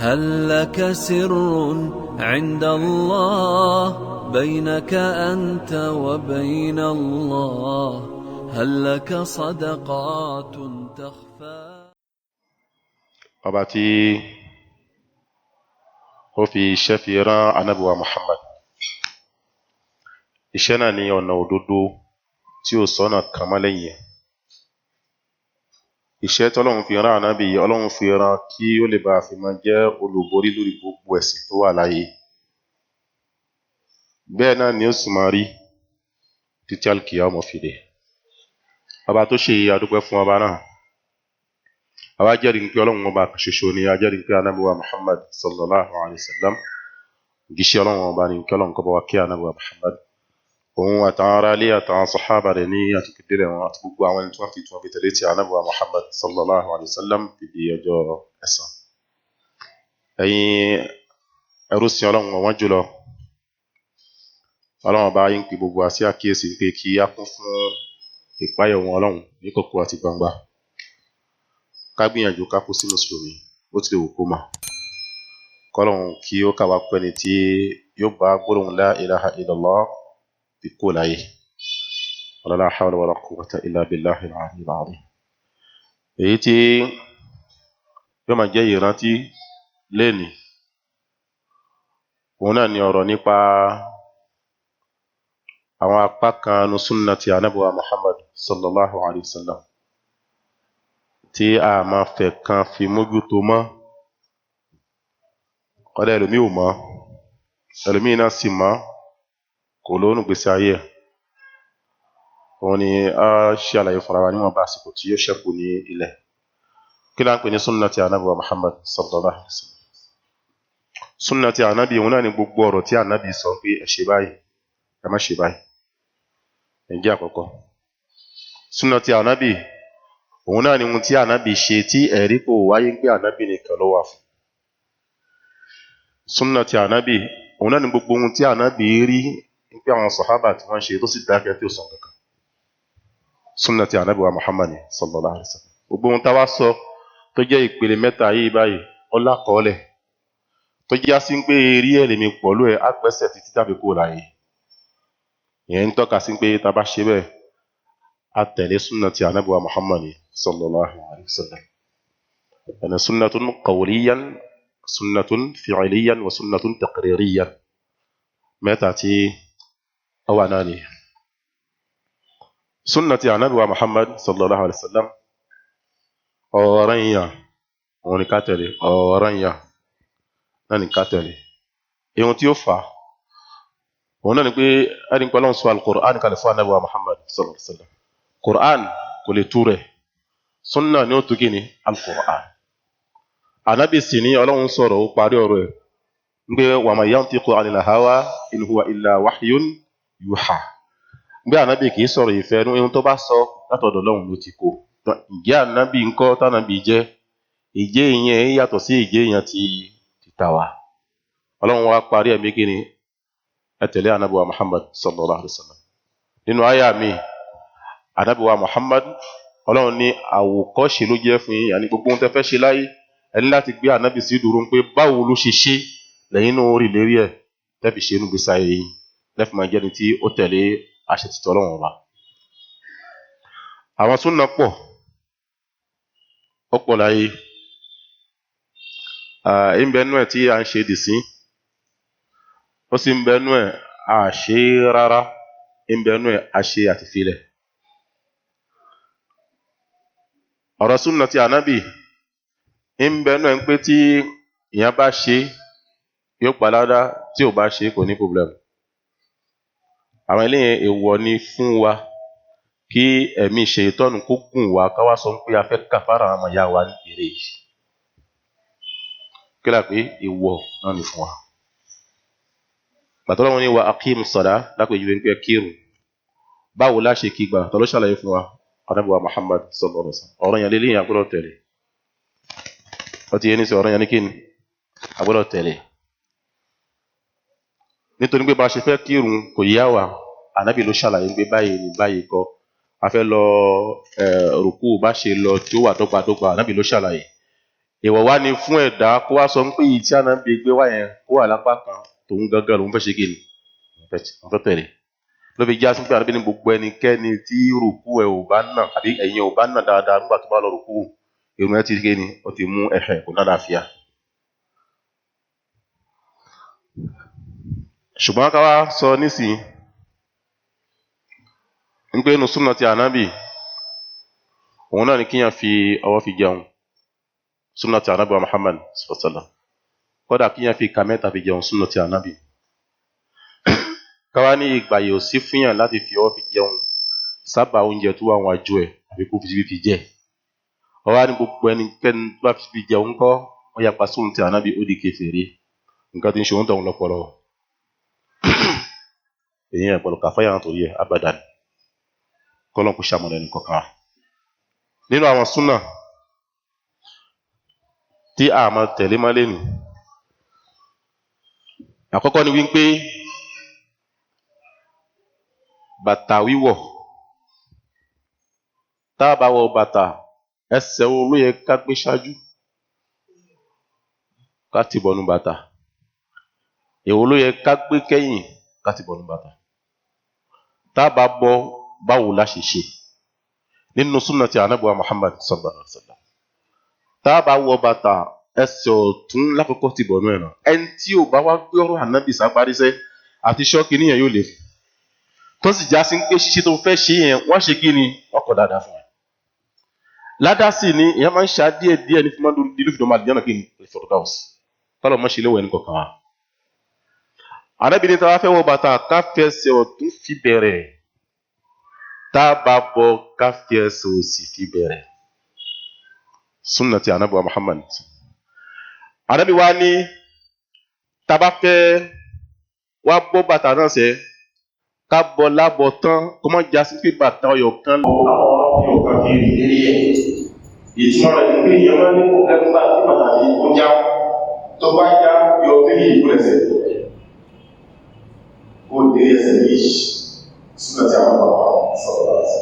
هل لك سر عند الله بينك أنت وبين الله؟ هل لك صدقات تخفى؟ Ọba tí ó fi iṣẹ́ fi rán anábìwa Muhammad, iṣẹ́ náà ní ọ̀nà òdodo tí ó sọ́nà kan mọ́ lẹ́yìn ẹ̀. Iṣẹ́ tọ́lọ́run fi rán anábì yìí, Ọlọ́run fi rán kí ó lè bá fi máa jẹ́ olùborí lórí gbogbo ẹ̀sìn tó wà láyé. Bẹ́ẹ̀ náà ni ó sì máa rí títí alkiyama fi dé. Ọba tó ṣe yìí, a dúpẹ́ fún ọba náà. Àwa jẹ́rìí pé Ọlọ́run ọba kan ṣoṣo ni. A jẹ́rìí pé anábì wa Muhammad sallallahu alayhi wa sallam òjíṣẹ́ Ọlọ́run ọba ní. Kí Ọlọ́run kó bá wa kí anábì wa Muhammad, òun àtàwọn ará ilé àtàwọn sàhábà rẹ̀ ní àtòkèdélẹ̀ wọn àti gbogbo àwọn ẹni tí wọ́n fi tẹ̀lé ti anábì wa Muhammad sallallahu alayhi wa sallam fi di ọjọ́ ẹ̀san. Ẹ̀yin ẹrú sin Ọlọ́run ọ̀wọ́n jùlọ, Ọlọ́run ọba yín pé gbogbo àti àkíyèsí pé kí á kún fún ìpáyà òun Ọlọ́run ní kọ̀kọ̀ àti gbangba, ká gbìyànjú ká kú sí mùsùlùmí bó tilẹ̀ wù kó mà, kọ́lọ́run kí ó kà wá pẹ́ni tí yóò bá gbólóhùn la ilaha illallah fi kú láyé. La hawla wala quwwata illa billahi al-aliyyil azim. Èyí tí yóò máa jẹ́ ìrántí lénìí, òun náà ni ọ̀rọ̀ nípa àwọn apá kan nu súnà ti Ànábì wa Muhammad sallallahu alayhi wa sallam tí a máa fẹ́ kan fi mójútó mọ́. Kọ́dà ẹlòmíì ò mọ̀, ẹlòmíì náà sì mọ̀, kò lónú gbèsè ayé ẹ̀. Òun ni a ṣe àlàyé fúnra wa níwọ̀nba àsìkò tí yóò ṣẹ́kù ní ilẹ̀. Kí la ń pè ní súnà ti Ànábì wa Muhammad sallallahu alayhi wa sallam? Súnà ti Ànábì, òun náà ni gbogbo ọ̀rọ̀ tí Ànábì sọ pé ẹ ṣe báyìí, ẹ má ṣe báyìí. Ǹjẹ́ àkọ́kọ́ súnà ti Ànábì, òun náà ni ohun tí Ànábì ṣe tí ẹ̀rí kò wáyé pé Ànábì nìkan ló wà fún. Súnà ti Ànábì, òun náà ni gbogbo ohun tí Ànábì rí pé àwọn sàhábà tí wọ́n ṣe tó sì dákẹ́ tí ó sọ kankan. Súnà ti Ànábì wa Muhammad sallallahu alaihi wasallam. Gbogbo ohun tá a wá sọ tó jẹ́ ìpele mẹ́ta yìí báyìí, ó lákọọ́lẹ̀ tó jẹ́ sí pé eré ẹ̀ lèmi pọ̀lú ẹ̀ á gbẹ́sẹ̀ títí tàbí kó láyé. Ìyẹn ń tọ́ka sí pé tá a bá ṣe bẹ́ẹ̀, a tẹ̀lé súnà ti Ànábì wa Muhammad sallallahu alaihi wasallam. Ẹni sunnatun qawliyan, sunnatun fi'liyan wa sunnatun taqririyan, mẹ́ta tí ó wà náà ni súnà ti Ànábì wa Muhammad sallallahu alaihi wasallam. Ọ̀ranyàn òun ni ká tẹ̀lé, ọ̀ranyàn náà ni ká tẹ̀lé. Ihun tí ó fà á, òun náà ni pé ẹni pé Ọlọ́run sọ al-Qur'an kalẹ̀ fún Ànábì wa Muhammad sallallahu alaihi wasallam. Qur'an kò lè tú rẹ̀, súnà ni ó tú kí ni al-Qur'an. Ànábì sì ní Ọlọ́run sọ̀rọ̀, ó parí ọ̀rọ̀ ẹ̀ ń pé wa ma yantiqu anil hawa in huwa illa wahyun yuha. Bí Ànábì kì í sọ̀rọ̀ ìfẹ́ inú, ihun tó bá sọ látọ̀dọ̀ Ọlọ́run ló ti kó. Ǹjẹ́ Ànábì ńkọ́ tánàbì jẹ́ ìjẹ́ ìyẹn yàtọ̀ sí ìjẹ́ ìyẹn ti tàwa. Ọlọ́run wa parí ẹ̀mí kí ni ẹ tẹ̀lé Ànábì wa Muhammad sallallahu alaihi wasallam. Nínú àyà mi, Ànábì wa Muhammad, Ọlọ́run ní àwòkọ́ṣe ló jẹ́ fún yín. Àní gbogbo ohun tẹ́ fẹ́ ṣe láyé, ẹ ní láti gbé Ànábì sí dúró pé báwo ló ṣe ṣe lẹ́yìn náà ó rí lérí ẹ̀ tẹ́ fi ṣe inú gbèsè ayé yín, lẹ́fì máa jẹ́ni tí ó tẹ̀lé àṣẹ títọ́ Ọlọ́run ọba. Àwọn súnà pọ̀, ó pọ̀ láyé. Ń bẹ nú ẹ̀ tí à ń ṣe dìsín, ó sì ń bẹ nú ẹ̀ à ṣe rárá, ń bẹ nú ẹ̀ à ṣe àtìfilẹ̀. Ọ̀rọ̀ súnà ti Ànábì, ń bẹ nú ẹ̀ ń pé tí èèyàn bá ṣe yóò gbalada, tí ò bá ṣe kò ní problem. Àwọn eléyìí èèwọ̀ ni fún wa kí ẹ̀mí ṣe ìtọ́nu kó gùn wá ká wá sọ pé a fẹ́ kàfàrà àwọn ọmọ ìyá wa ní èrè yìí. Kí la pé èèwọ̀ náà ni fún wa. Bàtọ́ lọ́wọ́ ní wa aqimu sọ̀dá lápèjúwe ń pẹ́ kírun. Báwo la ṣe kí gbà? Tọ́lọ́ ṣàlàyé fún wa. Ànábì wa Muhammad sallallahu alaihi wasallam. Ọ̀rọ̀ yẹn lélẹ́yìn àgbọ́dọ̀ tẹ̀lé. Ó ti yé ní sọ ọ̀rọ̀ yẹn ní kíni? Àgbọ́dọ̀ tẹ̀lé. Nítorí pé bá a ṣe fẹ́ kírun kò yá wa, Ànábì ló ṣàlàyé pé báyìí ni báyìí kọ́. A fẹ́ lọ rùkú bá ṣe lọ tí ó wà dọ́gbadọ́gba, Ànábì ló ṣàlàyé. Ìwọ̀ wá ni fún ẹ̀dá kó wá sọ pé èyí tí Ànábì gbé wá yẹn kó wà lápá kan, tòun gangan lòun fẹ́ ṣe kí ni òun fẹ́ tẹ̀lé. Ló fi já sí pé Ànábì ní gbogbo ẹnikẹ́ni tí rùkú ẹ̀ ò bá nà àbí ẹ̀yìn ò bá nà dáadáa nígbà tó bá lọ rùkú, irun ẹ̀ ti kí ni ó ti mú ẹ̀hẹ̀ kò lálàáfíà. Ṣùgbọ́n ká wá sọ nísìnyí ń pé inú súnà ti Ànábì òun náà ni kíyàn fi ọwọ́ fi jẹun, súnà ti Ànábì wa Muhammad sallallahu alaihi wasallam. Kódà kíyàn fi ìka mẹ́ta fi jẹun, súnà ti Ànábì. Káwá ní ìgbà yóò sí fúnyàn láti fi ọwọ́ fi jẹun sábà oúnjẹ tó wà wájú ẹ̀ àbí kó fi síbí fi jẹ. Ọwọ́ á ní gbogbo ẹnikẹ́ni tó bá fi jẹun kọ́ wọ́n yapa súnà ti Ànábì, ó di kèfèrí. Nǹkan tí ń ṣe òun tọ̀hún lọ́pọlọ. Èyí ẹ̀ gbọ́dọ̀ kàfáyà nítorí ẹ̀ abadan. Kọ́lọ́n kò ṣàmọ̀nà ẹnì kọ̀ọ̀kan. Nínú àwọn súnà tí a máa tẹ̀lé má lé nì. Àkọ́kọ́ ni wípé bàtà wíwọ̀. Tá a bá wọ bàtà, ẹsẹ̀ wo ló yẹ ká gbé ṣáájú? Ká ti bọ̀nu bàtà. Èwo ló yẹ ká gbé kẹ́yìn? Ká ti bọ̀nu bàtà. Tá a bá bọ́, báwo la ṣe ṣe? Nínú súnà ti Ànábì wa Muhammad sallallahu alaihi wasallam. Tá a bá wọ bàtà, ẹsẹ̀ ọ̀tún lákòókò ti bọ̀nu ẹ̀ náà. Ẹni tí ò bá wá gbé ọ̀rọ̀ Ànábì sáparíṣẹ́ àti ṣọ́ọ̀kì níyẹn yóò lè fi. Tó sì já sí pé ṣíṣe tó fẹ́ ṣe yẹn, wọ́n ṣe kí ni? Wọ́n kọ̀ dáadáa fún ẹ. Ládàsì ni ìyẹn máa ń ṣá díẹ̀ díẹ̀ ní fúnmọ́ dúró fìdí ọmọ àdìyàn kí ni Firdaus. Kọ́lọ̀ mọ́ ṣe léwọ̀ ẹni kọ̀ọ̀kan wa. Ànábì ní tá a bá fẹ́ wọ bàtà ká fi ẹsẹ̀ ọ̀tún fi bẹ̀rẹ̀. Tá a bá bọ́ ká fi ẹsẹ̀ òsì fi bẹ̀rẹ̀. Súnà ti Ànábì wa Muhammad. Ànábì wa ní tá a bá fẹ́ wá bọ́ bàtà náà sẹ́ ká bọ́ lábọ̀ tán kó má já sí pé bàtà ọyọ̀ kan. Àwọn ọ̀kan fi rìn lérí ẹ̀. Ìtumọ̀ rẹ̀ ni pé èèyàn máa ń ní ẹgbẹ́ tí bàtà yìí ó já. Tó bá já yọ méjì ìkúlẹ̀sẹ̀. Ó dé ẹsẹ̀ méjì. Súnà tí àwọn bàbá sọ̀rọ̀ láti.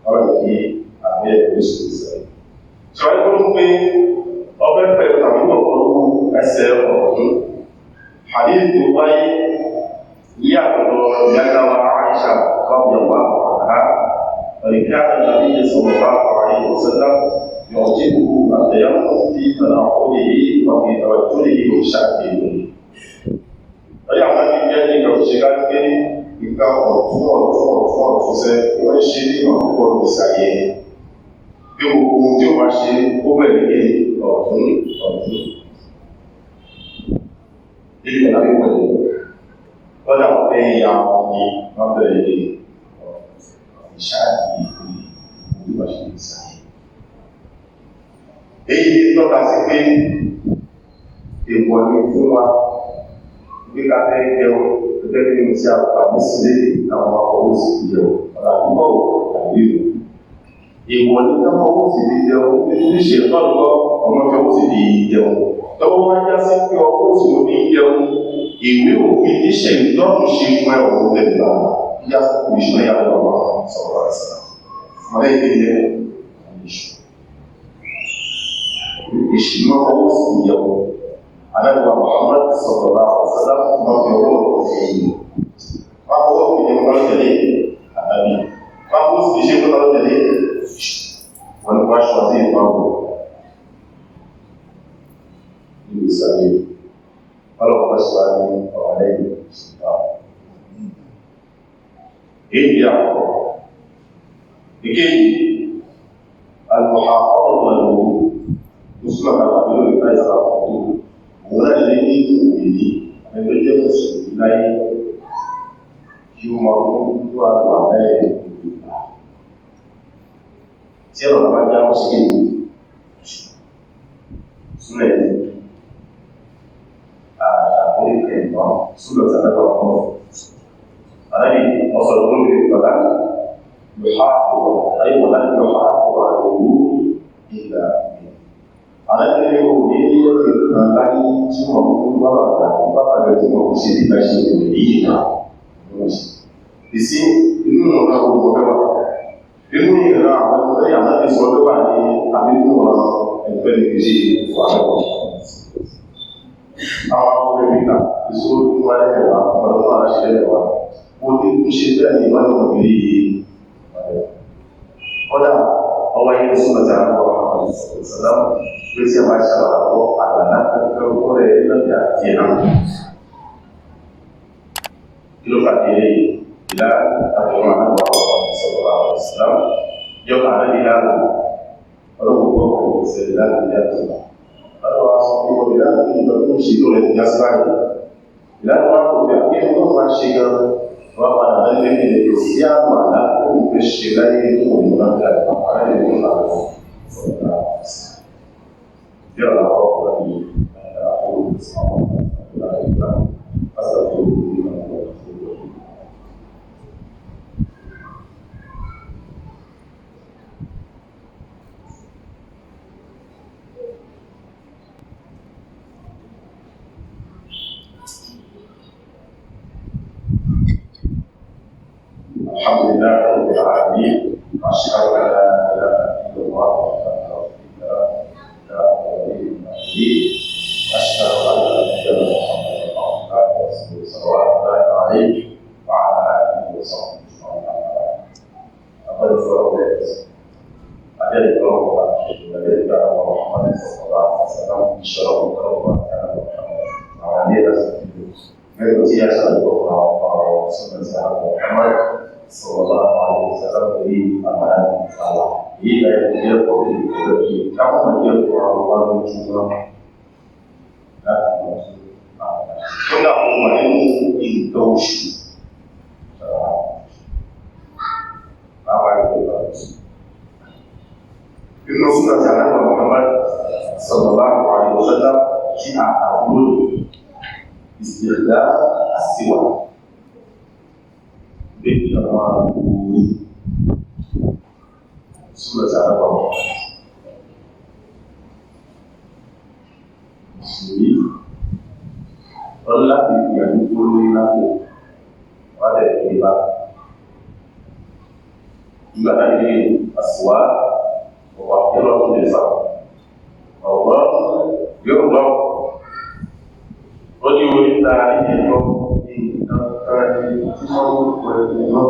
Ọ̀rọ̀ yìí àbí ẹ̀kọ́ ìṣòro sẹ́yìn. Ṣọ̀rọ̀ yìí kó pé ọbẹ̀ pẹ̀lú tàbí pọ̀pọ̀lú ẹsẹ̀ ọ̀tún. Hadith tó wáyé ní àtọ̀dọ̀ ìyá wa Aisha radiyallahu anha. كان النبي صلى الله عليه وسلم يعجبه التيمم في تنعله وفي توجهه وشأنه. Lọ́yà wọn ní jẹ́ ní ìgbà òṣìṣẹ́ ká gbé nǹkan ọ̀tún ọ̀tún ọ̀tún ọ̀tún sẹ́ wọ́n ṣe ní ìmọ̀ púpọ̀ ìsàyè. Bí gbogbo ohun tí ó bá ṣe ó bẹ̀rẹ̀ ní ọ̀tún ọ̀tún. Níbi ìgbà tó wọlé, lọ́yà wọn fẹ́ ya wọn ni wọ́n bẹ̀rẹ̀ ní ìṣáàdì ìlú ìṣáàdì. Èyí tọ́ka sí pé èèwọ̀ ni fún wa bí ká fẹ́ jẹun gẹ́gẹ́ bí mo ti àpàdé sílé àwọn afọwọ́sí jẹun ọ̀nà àdúgbò tàbí ìlú. Èèwọ̀ ni ká fọwọ́sí fi jẹun nítorí ṣe lọ́dọ̀ ọmọ fọwọ́sí fi jẹun. Tọ́wọ́ wá já sí pé ọwọ́ òsì ló fi jẹun, ìwé òfin níṣẹ́ ìtọ́nù ṣe fún ẹ̀ òun tẹ̀lé ya ìṣúná yà lọ́wọ́ sọ̀rọ̀ ẹ̀sẹ̀. Ọ̀rẹ́ ìdílé ìṣúná owó sì yẹ̀wò. Ànábì Muhammad sallallahu alaihi wasallam máa fi ọwọ́ òfin yìí. Máa fọwọ́ òfin yẹn wọ́n tẹ̀lé ànábì. Máa fọwọ́ sì ṣe kó tọ́lọ́ tẹ̀lé. Wọ́n ní wọ́n aṣọ àti ìpamọ́. Níbi ìsàlẹ̀, ọlọ́pàá ṣe wá ní ọ̀rẹ́ ìṣúná. Èyí àkọ́kọ́. Ìkejì, al-muhafazatu al-wudu. Mùsùlùmí àti lórí báyìí àkọ́kọ́. Òun náà lè ní ìwòye ẹgbẹ́ jẹ́ mùsùlùmí láyé kí ó máa mú tó àgbà bẹ́ẹ̀ ìgbà. Tí ẹ̀rọ bá já ó sì kéde súnlẹ̀ ní àkórí kẹ̀kọ́ súnlẹ̀ tàbí ọkọ̀. Ànábì ọ̀sọ̀rọ̀ lórí ìgbàlá يحافظ أي ولن يحافظ على الوضوء إلا Ànábì ní òní ní ìkan láyé tí wọ́n mú bàbá bàbá tí wọ́n kò ṣe nípa ṣe ìrìn yìí náà. Ìsí inú ọ̀nà gbogbo fẹ́ wà. Nínú ìran àwọn ọmọdé àti sọ tó wà ní àbíkú wọn ẹgbẹ́ ní ṣe wà lọ́wọ́. Àwọn ọmọ ìrìnà ìṣó wà lẹ́wà ọ̀dọ́ àṣẹ lẹ́wà. Mo ní kú ṣe bẹ́ẹ̀ ni ìwọ́n náà bí kọ́dà ọwọ́ yẹn sọ̀rọ̀ tí a kọ́ ọ̀sán pé tí a bá ṣàlàkọ́ àgbàlá pẹ́pẹ́ ọkọ rẹ̀ lọ́jà tiẹ̀ náà. Kí ló fà dé ìlà àtọ̀rọ̀ àná sọ̀rọ̀ àwọn ìsìlám yọba àrẹ́bí láàrín ọlọ́run gbọ́ ọ̀pọ̀ ìṣẹ̀lẹ̀ láàrín ìyá tó wà. Ọlọ́run wa sọ fún ọmọ ìlànà tí ìjọ tó ń ṣe tó rẹ̀ ti já sí báyìí. Ìlànà wa kò bí àbí tó máa ṣe gan wọ́n padà lẹ́nu ní ilé sí àwọn àlá tó ń fẹ́ ṣe láyé tó ń múná bí àgbà àrẹ́bí tó fà lọ. Yọ̀rọ̀ àkọ́kọ́ ni الحمد لله رب العالمين واشهد ان لا اله الا الله وحده لا شريك له له واشهد ان نبينا محمدا عبده ورسوله صلوات الله عليه وعلى اله وصحبه اجمعين. أقول أجل الله النبي محمد صلى الله عليه وسلم شرف الله كان محمد وعلى محمد صلى الله عليه وسلم di amalan salah. Ini dia boleh kamu dia orang cuma kódà mo wà nínú nǹkan oṣù báwa ní ìgbà oṣù. Nínú súnà tí aláwọ̀ Muhammad sallallahu alaihi wasallam tí a àbúrò ìsìlá àsìwà bí kí a máa wúrí súnà tí aláwọ̀ Muhammad. Mùsùlùmí wọ́n láti gbìyànjú kó lórí lápò wọ́n tẹ̀ ní bá. Ìgbà náà ní àsùwá ọ̀pá yọ́lọ́ tó lè fà. Ọ̀gbọ́n yóò gbọ́. Ó ní orí ta ilé ẹ̀kọ́ ní nǹkan kan ní tí wọ́n ń pọ̀ ẹ̀kọ́ náà.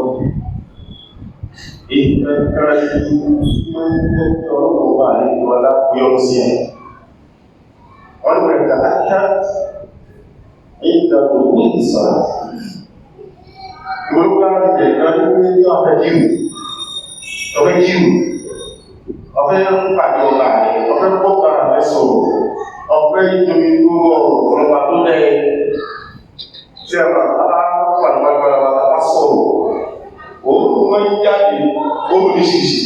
Nǹkan kan ní tí wọ́n ń jẹ́ kí ọlọ́run wà nínú ọlá yọrù sí ẹ̀. Wọ́n ní wọ́n ta عند قبول الصلاة. Gbogbo ẹ̀ka ní ọ̀fẹ́ jíù, ọ̀fẹ́ jíù, ọ̀fẹ́ pàdé ọba rẹ̀, ọ̀fẹ́ pọ́pá rẹ̀ sọ̀rọ̀, ọ̀fẹ́ ìtomi tó ọ̀rọ̀lọ́pàá tó lẹ̀. Tí a máa bá pàdé ọba bá sọ̀rọ̀, òun máa ń jáde, òun ní ṣìṣì.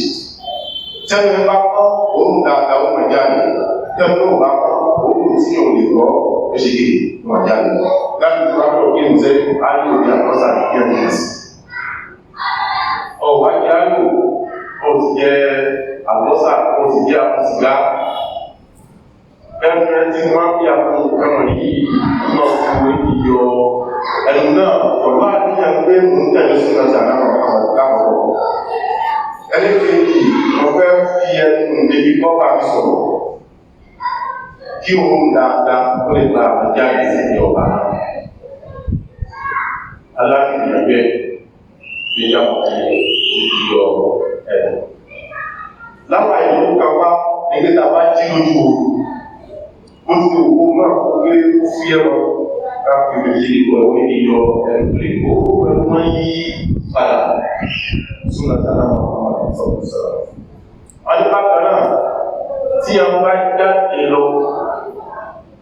Tẹ́lẹ̀ bá pọ́n, òun dáadáa ó máa jáde. Tẹ́lẹ̀ bá pọ́n, òun tí ò lè gbọ́, ó ṣe kéde wọ́n jáde láti tó rápọ̀ kí n sẹ́ ayò ní àkọsà ní kí ẹ̀mí sí. Ọ̀wá jẹ́ ayò, ó sì jẹ́ àlọ́sà, ó sì jẹ́ àkọsìgá. Ẹnu tí wọ́n fi àwọn nǹkan wọ̀nyí náà fún iyọ ẹnu náà pẹ̀lú àníyàn pé mò ń tẹ̀lé súnà sí àdámọ̀ lákọ̀ọ́kọ́. Ẹni kejì, mo fẹ́ fi ẹnu níbi bọ́pà mi sọ̀rọ̀ kí òun dáadáa ó lè gba àwọn jáde sí ní ọba alákìlẹ̀ bẹ́ẹ̀ níjà ìlú ẹ̀rọ. Láwọn ìlú kan wá ẹgbẹ́ tá a bá jí lójú ooru, ó ti òkú náà kó gbé ó fi ẹ̀rọ ká fi omi sí ìgbọ̀ ní iyọ ẹ̀rọ lè kó ẹ̀rọ máa ń yí padà súnà tí aláwọ̀ àwọn sọ̀rọ̀ sọ̀rọ̀. Wọ́n ní bákan náà tí a bá jáde lọ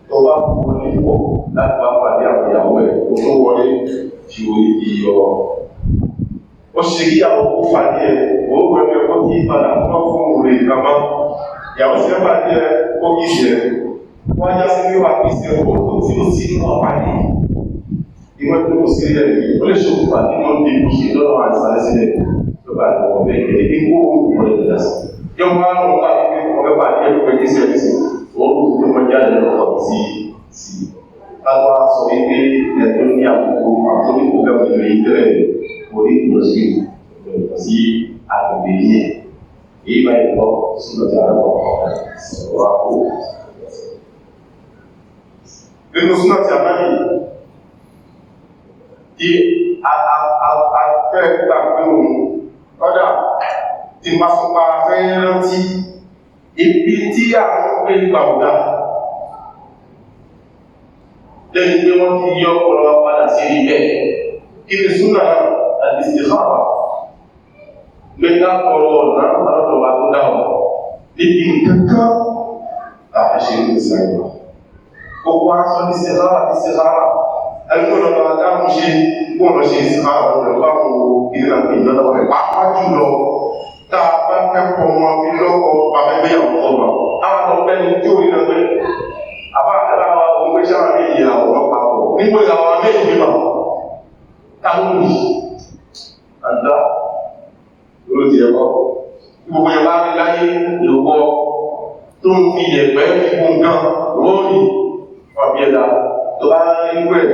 tó bá wọlé pọ̀ láti bá pàdé àwọn ìyàwó ẹ̀ tó tó wọlé fi orí iyọ. Ó ṣe kí àwọn kó fàdé ẹ̀ ó pẹ̀lú ẹ̀kọ́ tí padà wọ́n fún òun ìkàmọ́. Ìyàwó sì ń pàdé ẹ̀ ó kì í ṣe wọ́n já sí wíwá kì í ṣe owó tó tí ó sí nínú ọ̀pàdé. Ìwọ́n tó kò sí rẹ̀ yìí ó lè ṣokùnfà nínú ìbùsùn lọ́nà àìsàn sílẹ̀ tó bá lọ́wọ́ bẹ́ẹ̀ kẹ́ ní kó òun wọlé dada sí. Yóò máa ń wá ní ọ̀fẹ́ pàdé ẹ̀kọ́ pẹ̀lú iṣẹ́ ìsìn òun tó mọ jáde lọ́kọ̀ sí sí. Káwá sọ wípé ẹ̀tọ́ ní àkókò àkókò bẹ́ẹ̀ pẹ̀lú ìtẹ́lẹ̀ orí ìlọsí sí agbègbè yìí. Nínú súnà tí a bá yìí tí a fẹ́ gbà pé òun kọ́dà tí máa fúnpa fẹ́ rántí ibi tí àwọn pé gbà ọ̀dá lẹ́yìn pé wọ́n ti yọ ọpọlọ padà sí ibẹ̀. Kí ni súnà al-istikhara? Gbẹ́gbà tọrọ ọ̀nà lọ́dọ̀ wa tó dá ọ̀ níbi nǹkan kan tàbí ṣe ń gbèsè àyè. Gbogbo aṣọ ní istikhara istikhara. Ẹgbẹ́ ọ̀nà adáhùn ṣe kó ọ̀nà ṣe istikhara ọ̀nà báwọn ìlànà ìjọba rẹ̀ pàápàá jùlọ tá a bá kẹ́kọ̀ọ́ wọn fi lọ́kọ̀ abẹ́gbéyàwó ọmọ. Àwọn ọ̀gbẹ́ni tí ò rí náà pé àbá àtàrà wa òun pé sáwọn méjì àwòrán papọ̀. Níbo ìlànà méjì mímọ̀? Táwọn yìí àdá ló ti ẹ̀kọ́. Gbogbo yẹn bá rí láyé ìwọ tó ń fi yẹ̀pẹ́ fún nǹkan lórí ọ̀bí ẹ̀dá tó bá rí wẹ̀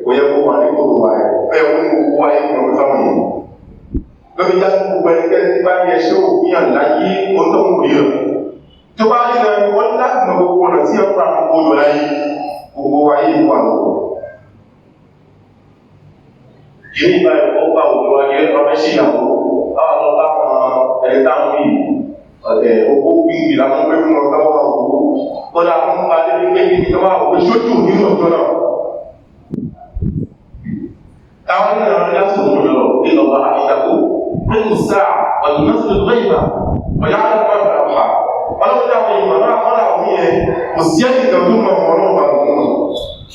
kò yẹ kó wà ní gbogbo wa ẹ̀ ẹ̀ wọ́n ní gbogbo wa yẹ kó wọ́n fáwọn yìí. Lọ́bi já sí gbogbo ẹnikẹ́ni tí bá yẹ ṣé òfin hàn láyé ohun tó ń wòye rẹ̀. Tó bá rí náà wọ́n ní láti mọ gbogbo ọ̀nà tí wọ́n fi kó yọ láyé gbogbo wa yé wà lọ́wọ́. Kìíní ìgbà ẹ̀kọ́ bá òjò ayé ọmọ ṣe ìyàwó àwọn ọmọ bá wọn ẹni táwọn yìí ọ̀tẹ̀ owó gbìngbì làwọn pé fún wọn káwọn wà wò kọ́dà fún adé ní pé kíni káwọn wò pé sójú nínú ọjọ́ náà. Táwọn ní àwọn ẹ̀yà sọ̀rọ̀ lọ nínú ọba àìdàkó nínú sáà ọ̀dùn náà sì lè ìgbà ọ̀yá àdàkọ́ àbà ọlọ́run dá àwọn ìmọ̀ náà kọ́lá òun yẹn kò sí ẹnì kan tó mọ̀ ọ̀rọ̀ náà bá wọn.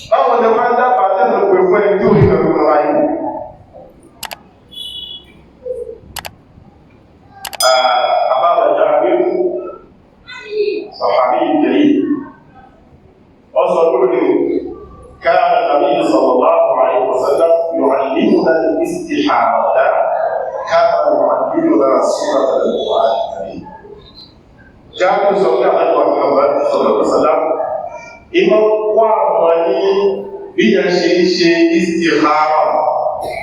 Báwo ni wọ́n á dábàá tẹ́lẹ̀ pé fún ẹni tí ò ní kan tó mọ̀ láyé? أبا جابر صحابي جليل وصل كان النبي صلى الله عليه وسلم يعلمنا الاستحارة كما يعلمنا سورة القرآن الكريم. جابر صلى الله عليه محمد صلى الله عليه وسلم إما قواني بيشي استخارة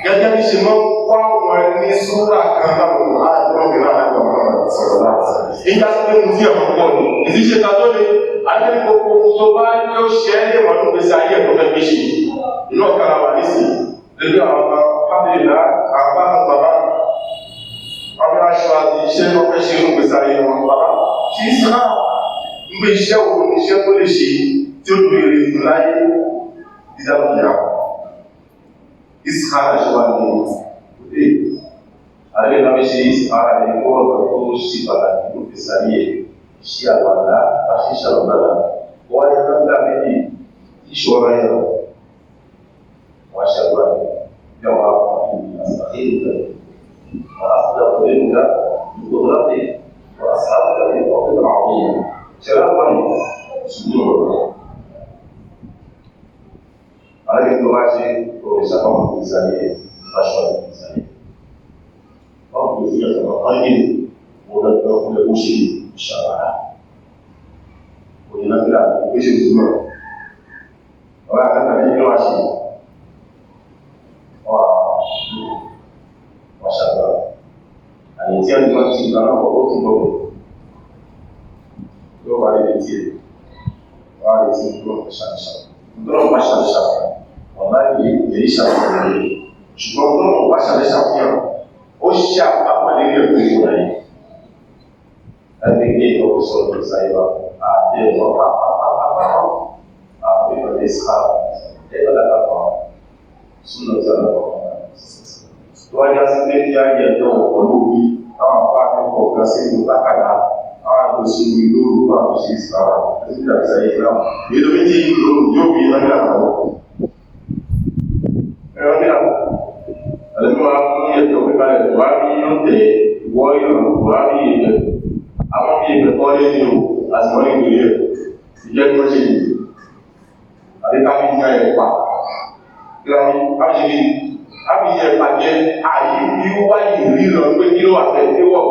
gẹ́gẹ́ bí ṣe máa ń kọ́ àwọn ẹni súrà kan láwọn àìsàn ìlànà àìsàn sọ̀rọ̀ láti. Nígbà tí ó ń fi ọ̀pọ̀ pọ̀ ní, ìdíṣe ta tó le, alẹ́ ní gbogbo ohun tó bá ní ó ṣe é lè wọ́n ló gbèsè ayé ẹ̀kọ́ fẹ́ gbèsè. Inú ọ̀kadà wà nísì, lórí àwọn ọmọ fábílì àwọn bá bàbá wọn bí aṣọ àti iṣẹ́ wọn fẹ́ ṣe inú gbèsè ayé wọn bàbá. Kì í sá ń gbé iṣẹ́ wo ni iṣẹ́ tó lè ṣe tí ó dùn èrè fún láyé dídá istikhara ṣe wà ní òde àlẹ́ náà ṣe istikhara ní kọ́rọ̀ kan tó ṣe pàtàkì ló fi sáyé ṣe àwàdá bá ṣe ṣàlùbàdà wọ́n yẹ nọ́mbà méjì ìṣọ́ra yẹn wọ́n ṣàlùbà bí wọ́n á kọ́ ní àṣàkéyìí wọ́n á fúdà pẹ̀lú ìgbà ìgbòdàdé wọ́n á sábà ní ọ̀pẹ̀ àwọn èèyàn ṣẹlẹ̀ wọ́n ní ṣùgbọ́n ọ̀rọ̀ àlẹ́ tó bá ṣe òrìṣàkọ́mọ̀ ìsàlẹ̀ aṣọ ìsàlẹ̀. Wọ́n kò sí ọ̀sán kan ní mo lọ́dọ̀ fún ẹkú ṣe ìṣàwárà. Òyìn náà fílà ó ṣe ìtumọ̀. Ọ̀rẹ́ àtàkà ní ìlú àṣẹ. Wọ́n ṣàgbà. Àyè tí ẹni máa ti gbà náà ó ti bọ̀. Yóò wá lé tiẹ̀. Wọ́n á lè ti gbọ́ ṣàṣà. Ntọ́nà bá ṣàṣà ọ̀la yìí ṣàfihàn rẹ̀ ṣùgbọ́n tọ́nà bá ṣàṣàfihàn ó ṣe àpapọ̀ lérí ẹ̀kọ́ ìwà yìí. Ẹgbẹ́ ilé ìtọ́kù sọ̀rọ̀ tó sáyé wa àti ẹ̀kọ́ pàpàpàpàpà àwọn ìpàdé sáà ẹ̀kọ́ dàgbà súnà tí a lọ tó wáyé sí pé kí á yẹ ẹjọ́ ọ̀pọ̀ lórí àwọn afáàfin kọ̀ọ̀kan sí ìlú tákàdá àwọn àgbèsè ìlú lóru àwọn ṣe ìsìlára àti ìdàgbàsá ìsìlára èdè méjì lóru yóò bí ìlànà àwọn ẹ̀rọ ní àwọn àlejò wa fún ẹjọ́ pípa ẹ̀ buhari yóò tẹ̀ ìwọ ìrànwọ́ buhari ìbẹ̀ àwọn bí ìbẹ̀ kọ́ lé ní o àti wọ́n ní ìgbèrè ẹ̀ ìjẹ́ kí wọ́n ṣe yìí àti káfí yan ẹ̀ pa kíláwí ábíyí ábíyí ẹ̀ pa jẹ́ àyè bí ó wáyé ríran pé kí ló wà fẹ́ pé wọ̀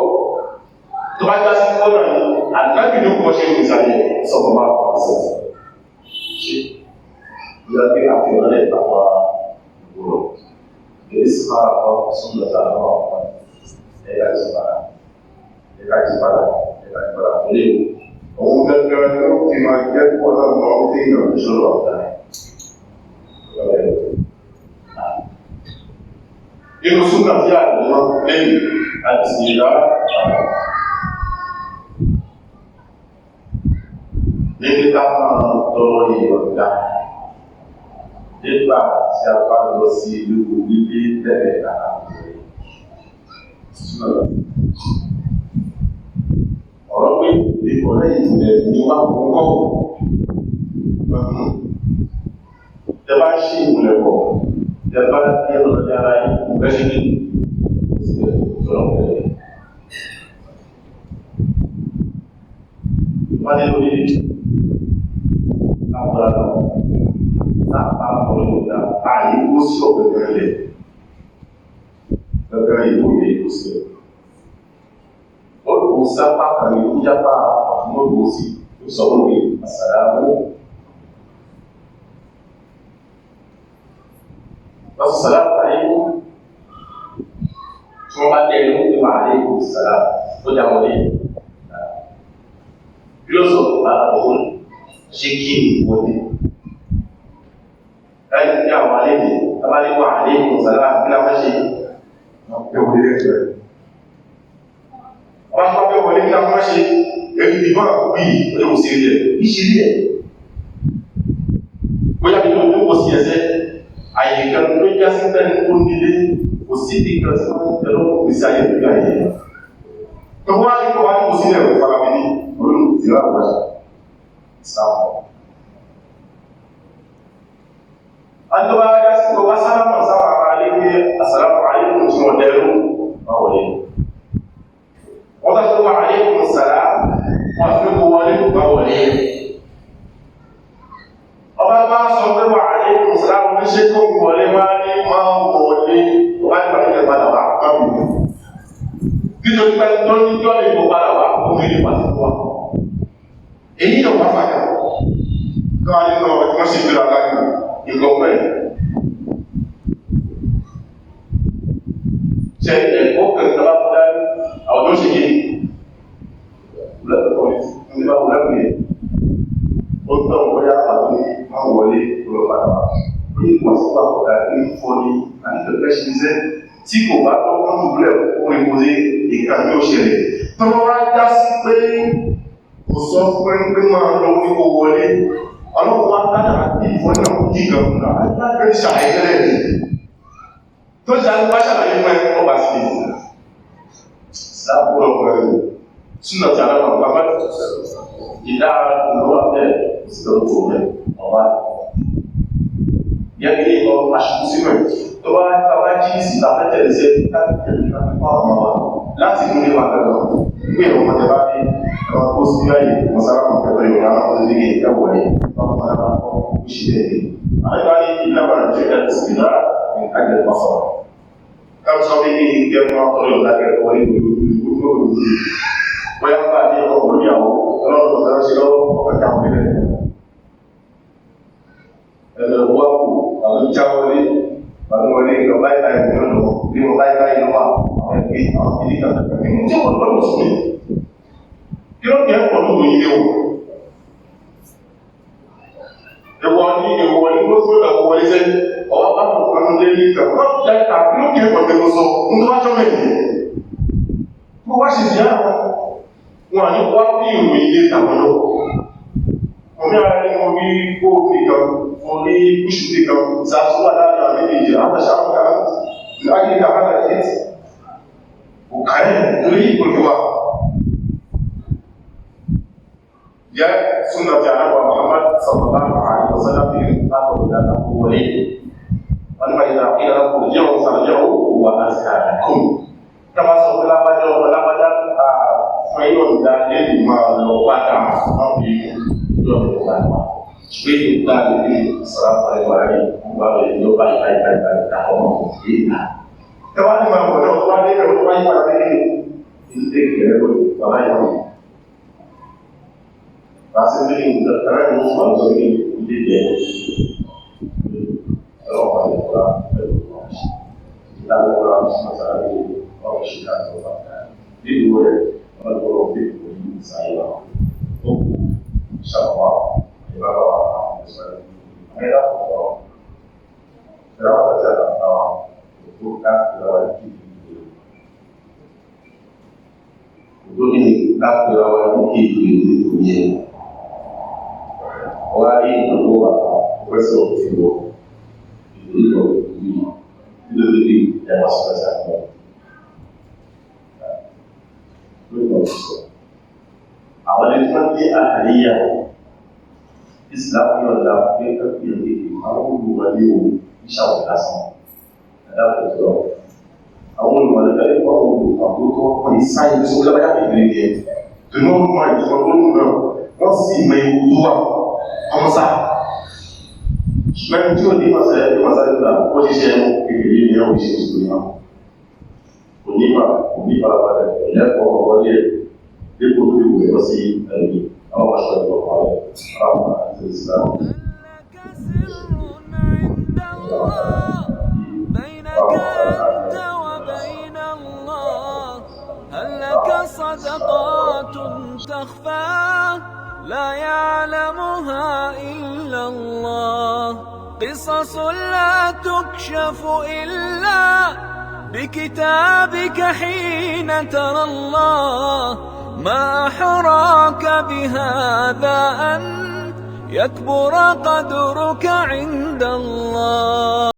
tó bá já sí kọ́nà yìí ànábì ló kọ́ ṣe ìsàlẹ̀ sọ̀rọ̀ bá sọ̀ ṣe ìyá pé àfihàn lẹ̀ tàwa ìgbòrò jadi sekarang kau sudah tahu apa ẹ̀ka ìsìnpadà ẹ̀ka ìsìnpadà ẹ̀ka ìsìnpadà lé òun gẹ́gẹ́ ló fi máa jẹ́ kó náà mọ ohun tí èèyàn ń sọ̀rọ̀ ọ̀tá ẹ̀. Inú súnà tí a lè lẹ́yìn àti ìlà níbi ká máa tọrọ ìyọ̀ǹda nígbà tí a bá lọ sí ìlú ilé tẹ̀lé àrà súnà. Ọ̀rọ̀ pé ìkọ̀rẹ́ ìpìlẹ̀ ní wà kọ́kọ́ tẹ bá ṣí ìmùlẹ̀ pọ̀ tẹ bá ní ọlọ́dẹ ara yìí lẹ́ṣin ní sílẹ̀ lọ́rọ̀ pẹ̀lẹ́. Wọ́n ní lórí lágbára lọ lápá ọ̀rọ̀ ìgbà ààyè ó sí ọ̀gbẹ̀gbẹ̀ rẹ̀ gẹ́gẹ́ ìwò ilé ìlú sí ẹ̀. Ó lò ó sápá kan ní ìjápá ọ̀tún ó lò ó sí ó sọ fún mi àsàlámù. Wọ́n sọ sàlámù alaykum tí wọ́n bá dé ẹnu ní wà alaykum sàlámù ó já wọlé. Bí ó sọ bá òun ṣe kí ni wọlé. Láì ní àwọn àlejò, tábà ní wà alaykum sàlámù kí la fẹ́ ṣe? Wọ́n pẹ́ wọlé lẹ́gbẹ̀ẹ́. Wọ́n pẹ́ wọlé kí la fẹ́ ṣe? Èyí ìbọn bí ó lè sí rí ẹ̀. Bí ṣe rí ẹ̀. Bóyá bí ó kó sí ẹsẹ̀, àyè kan tó já sí pẹ́ni tó nílé, kò sí ibi kan tí wọ́n ń tẹ̀lé òkú sí ayé ìlú ayé. Tó wá ní kó wá ní kò sílẹ̀ òkú fara mi ní olóòtú ìlú àwọn ìsìlámù. Àtọ́wá já sí pé wá sálámà sáwọn ará alé pé àsàlámù alaykum tí wọ́n dẹrú máa wọlé. Wọ́n tàbí wà alaykum sàlám wọ́n fi kó wọlé máa wọlé. Ọba bá sọ pé wà alaykum sàlám ní ṣe kó wọlé máa ní máa wọlé wá ní pàdé padà wá má bì mí. Nítorí pé tó ní jọ́ lè kó padà wá ó fi ní pàṣẹ wá. Èyí yóò wá fàyà. Káwá nínú ọ̀rọ̀ tí wọ́n sì gbéra káàkiri ìgbọ̀pẹ̀. Ṣé ẹ̀kọ́ kẹta bá dá àwọn tó ṣe kí nígbà wọlé pé ó tọ́ bóyá pàtó ní máa wọlé lọ padà wá. Bí wọ́n sì bá kọ̀dà ní fọ́ ní àníkẹ́kẹ́ ṣe iṣẹ́ tí kò bá tọ́ wọ́n tó búlẹ̀ kó rí kó dé nǹkan yóò ṣẹlẹ̀. Tó wá já sí pé kò sọ fún pé máa lọ ní kó wọlé ọlọ́run wá kádàrá bí ìfọ́ náà kò yí kan fún un láti ṣàlàyé tẹ́lẹ̀ ní tó ṣàlàyé wá ṣàlàyé fún ẹ ọba sí i sáàpù ọ̀pọ̀ ẹ̀rọ súnà tí aláwọ̀ bàbá ìdá ìlú abẹ́ ìsìlọ́pọ̀ rẹ̀ ọba yẹ kí ọ aṣojú sínú ẹ̀ tó bá bàbá jí sí tàbí sí láti tẹ̀lé láti fún àwọn ọmọ wa láti inú nípa pẹ̀lú ìwé ìwọ̀n ọmọdé bá dé ẹ̀rọ kó sí láyé mọ̀sára pẹ̀lú ìwọ̀n àwọn ọmọdé ní ẹ̀wọ̀ ní ọmọ ọmọdé bá kọ́ ó ṣe tẹ̀lé. Àwọn ní ìlànà ìjọba ìsìnlá ní àjẹ́ pàṣọ. Káwọn sọ pé kí ní kí ẹkún akọrọ láti ẹ̀kọ́ ní gbogbo bóyá bá ní ọkọ̀ oníyàwó ọlọ́run tó fẹ́ràn sí lọ́wọ́ ọkọ̀ táwọn ilẹ̀. Ẹ̀rọ wá kù àwọn jáwọlé àwọn wọlé nǹkan báyìí báyìí ní ọ̀nà bí wọ́n báyìí báyìí lọ́wọ́ àwọn ẹgbẹ́ àwọn ìdílé kan tàbí tí wọ́n lọ́wọ́ sí mi. Kí ló kẹ́ pọ̀ lóko yìí léwu? Ẹ̀wọ̀n ní ẹ̀wọ̀n ní ló fún ẹ̀wọ̀n wọlé sẹ́ ọwọ́ bá kò kan lé ní ìgbà wọ́n dáta kí ló kẹ́ pọ̀ tẹ́kọ̀ sọ ń tó bá jọ́ mẹ́rin. Bó wá ṣe ìyá wọn, wọn ní wá bí ìròyìn ilé tàwọn lọ. Mo ní ara ní mo rí góòlù kan, mo rí gúúsù kan, zàtúwà láàrin àwọn méjèèjì, àwọn ṣàkóso láyé ká hada ṣe kò káyẹ̀ lórí ìpolúwa ya súnà tí a náà Muhammad sallallahu alaihi wasallam fi látọ̀ dáadáa kó wọlé wọn ni báyìí náà kí náà kò jẹ́ òun sàrẹ̀ wà á sì àdàkùn kama sọ pé lábájá ọmọ lábájá fún ẹyọ ìdá lẹ́yìn máa lọ padà wọn fi yọ ìgbà wá pé ìgbà lè fi sọ̀rọ̀ àpàlẹ̀ wà ní ìgbà lè yọ báyìí báyìí báyìí báyìí dàpọ̀ mọ́ èyí tẹ́wá ní máa bọ̀ náà wá dé ẹ̀rọ wáyé wà ní ilé ìgbẹ̀rẹ̀ lórí bàbá yàwó. Bàṣẹ ní ìgbẹ̀rẹ̀ ní wọ́n sọ ní ilé ìgbẹ̀rẹ̀. Ọlọ́pàá ní ọ̀rá ẹ̀rọ ìlànà ọ̀rá mọ̀sára ní ọ̀rọ̀ ṣìkà tó wà. Nínú rẹ̀, wọ́n gbọ́dọ̀ bí kò ní ìsáyé wa. Ó kù ṣàwọ́ ìbára wa àwọn ìṣẹ̀lẹ̀. Ẹ̀rọ àkọ́kọ́, ẹ̀rọ àkọ́kọ́ Tó ká pera wa ní kékeré. Kò tó kí ni ká pera wa ní kékeré nítorí ẹ̀. Wọ́n á rí ìdánwò wà pẹ́sẹ̀ òfin wọ̀. Ìlú ìlú ìlú ìlú ẹ̀wọ̀n sọ̀rọ̀ àgbà. Lórí ọ̀sọ̀. Àwọn ẹni tí wọ́n ní àhàríyà Islam yọ̀ǹda pé kápẹ́ ìdíje àwọn olùwọlé o ìṣàwọ̀ lásán. Ẹ̀dá kò tó lọ. Àwọn olùwọlé fẹ́ẹ́ fọ́ àwọn olùkọ́ tó tọ́ wọ́n ní sáyẹn tó lábáyá kékeré ni ẹ̀. Tòun wọ́n mọ ìtumọ̀ tó lù náà, wọ́n sì mọ ewu tó wà. Ọmọ sá. Ṣùgbọ́n tí ò ní mọ̀sẹ̀ ní mọ̀sẹ̀ nígbà ó ṣiṣẹ́ kékeré ni ẹ̀ ò ṣe ìṣòro náà. Kò ní mà kò ní farabalẹ̀ lẹ́kọ̀ọ́ ọ̀wọ́lé ẹ̀ dípò tó fi wù ẹ́ lọ sí ẹ̀yìn àwọn aṣọ ìgbọ̀n rẹ̀ àwọn àti Islam. لك سر عند الله بينك أنت وبين الله، هل لك صدقات تخفى لا يعلمها إلا الله؟ قصص لا تكشف إلا بكتابك حين ترى الله. ما أحراك بهذا أن يكبر قدرك عند الله.